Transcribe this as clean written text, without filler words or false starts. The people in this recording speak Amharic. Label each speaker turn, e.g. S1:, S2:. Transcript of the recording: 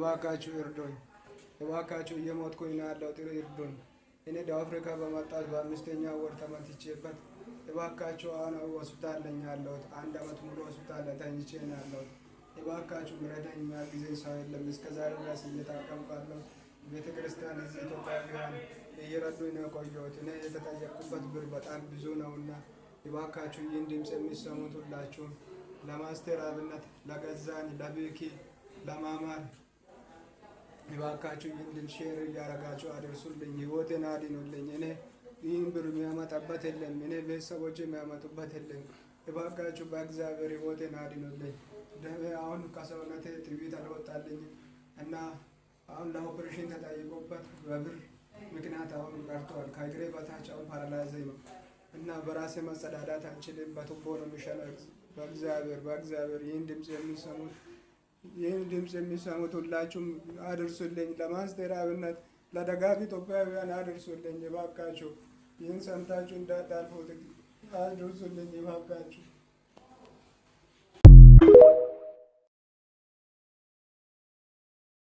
S1: እባካችሁ እርዱኝ። እባካችሁ እየሞትኩኝ ነው ያለሁት፣ እርዱኝ። እኔ ደቡብ አፍሪካ በመጣሁት በ5ኛ ወር ተመትቼበት እባካችሁ አሁን ሆስፒታል ነኝ ያለሁት። አንድ አመት ሙሉ ሆስፒታል ላይ ተኝቼ ነው ያለሁት። እባካችሁ ምረዳኝ፣ የሚያግዘኝ ሰው የለም። እስከ ዛሬ ድረስ እየታከምኩ ያለሁት ቤተ ክርስቲያን እዚህ ኢትዮጵያውያን እየረዱኝ ነው የቆየሁት። እኔ የተጠየቅኩበት ብር በጣም ብዙ ነውና እባካችሁ ይህን ድምፅ የሚሰሙት ሁላችሁም ለማስተር አብነት፣ ለገዛኝ፣ ለቤኪ፣ ለማማር እባካችሁ ይህን ድምፅ share እያረጋችሁ አድርሱልኝ፣ ህይወቴን አድኑልኝ። እኔ ይህን ብር የሚያመጣበት የለም፣ እኔ ቤተሰቦች የሚያመጡበት የለም። እባካችሁ በእግዚአብሔር ህይወቴን አድኑልኝ። ደሜ አሁን ከሰውነቴ ትዕቢት አልወጣልኝም እና አሁን ለኦፕሬሽን ተጠይቆበት በብር ምክንያት አሁን ቀርቷል። ከእግሬ በታች አሁን paralyze ነው እና በራሴ መጸዳዳት አልችልም። በቱቦ ነው የሚሸነው። በእግዚአብሔር በእግዚአብሔር ይህን ድምፅ የሚሰሙት ሁላችሁም አድርሱልኝ። ለማስተር አብነት ለደጋፊ ኢትዮጵያውያን አድርሱልኝ እባካችሁ። ይህን ሰምታችሁ እንዳታልፉት አድርሱልኝ እባካችሁ።